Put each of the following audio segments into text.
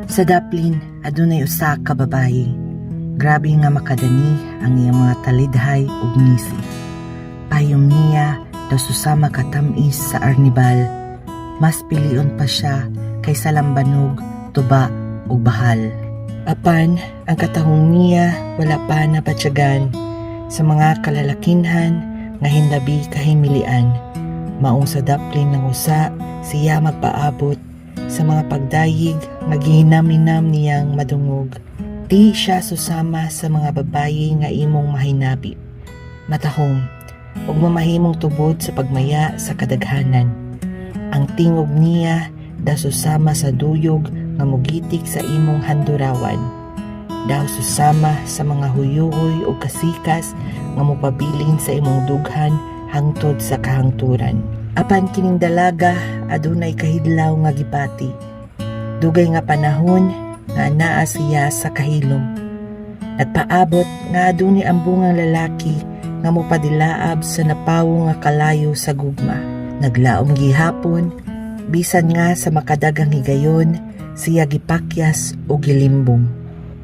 Sa Daplin, adunay usa ka babayi. Grabe nga makadani ang iyang mga talidhay ug ngisi. Payom niya daw susama katamis sa arnibal. Mas pilion pa siya kaysa lambanog, tuba ug bahal. Apan, ang katahong niya wala pa napatyagan sa mga kalalakinhan nga hinlabi kahimilian. Maong sa daplin ng usa siya magpaabot sa mga pagdayig nga gihinam-hinam niyang madungog. Di siya susama sa mga babayi nga imong mahinabi. Matahom, ug mamahimong tubod sa pagmaya sa kadaghanan. Ang tingog niya daw susama sa duyog nga mugitik sa imong handurawan. Daw susama sa mga huyuhoy o kasikas nga mopabilin sa imong dughan hangtod sa kahangturan. Apan kining dalaga adunay kahidlaw nga gipati. Dugay nga panahon nga naa siya sa kahilom. Nagpaabot nga adunay ambungang lalaki nga mopadilaab sa napawo nga kalayo sa gugma. Naglaom gihapon, bisan nga sa makadagang higayon, siya gipakyas o gilimbong.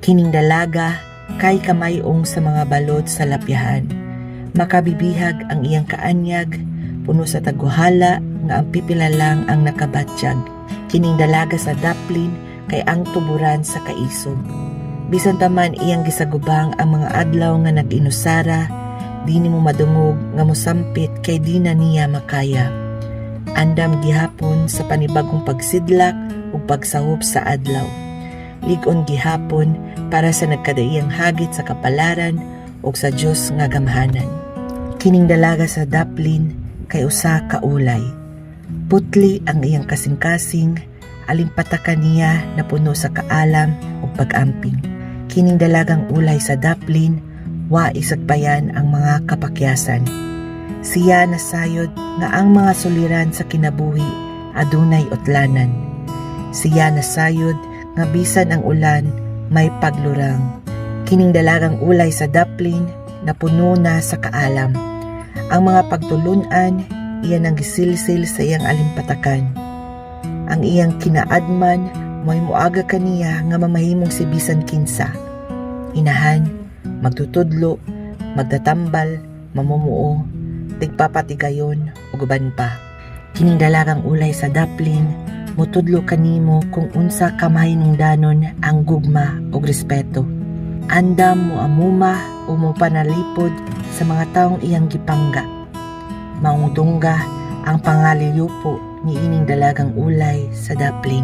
Kining dalaga kay kamayong sa mga balod sa lapyahan. Makabibihag ang iyang kaanyag, puno sa tagguhala nga ang pipila lang ang nakabatyag. Kining dalaga sa daplin kay ang tuburan sa kaisog. Bisan pa man iyang gisagubang ang mga adlaw nga nag-inusara, di nimo madungog nga mosampit kay di na niya makaya. Andam gihapon sa panibagong pagsidlak ug pagsahop sa adlaw. Lig-on gihapon para sa nagkadaiyang hagit sa kapalaran ug sa Dios nga gamhanan. Kining dalaga sa daplin kay usa ka ulay. Putli ang iyang kasing-kasing, alimpatakan niya na puno sa kaalam ug pag-amping. Kining dalagang ulay sa daplin, wa isagpayan ang mga kapakyasan. Siya nasayod nga ang mga suliran sa kinabuhi adunay utlanan. Siya nasayod nga bisan ang ulan may paglurang. Kining dalagang ulay sa daplin na puno na sa kaalam. Ang mga pagtulunan iyan ang gisilsil sa iyang alimpatakan. Ang iyang kinaadman mo'y muaga kaniya nga mamahimong si bisan kinsa. Inahan, magtutudlo, magtatambal, mamumuo, tigpapatigayon ug uban pa. Kining dalagang ulay sa daplin, mutudlo kanimo kung unsa ka mahinungdanon ang gugma ug respeto. Andam mo amuma o mo panalipod sa mga taong iyang gipangga. Maong dungga ang pangaliyupo ni ining dalagang ulay sa daplin.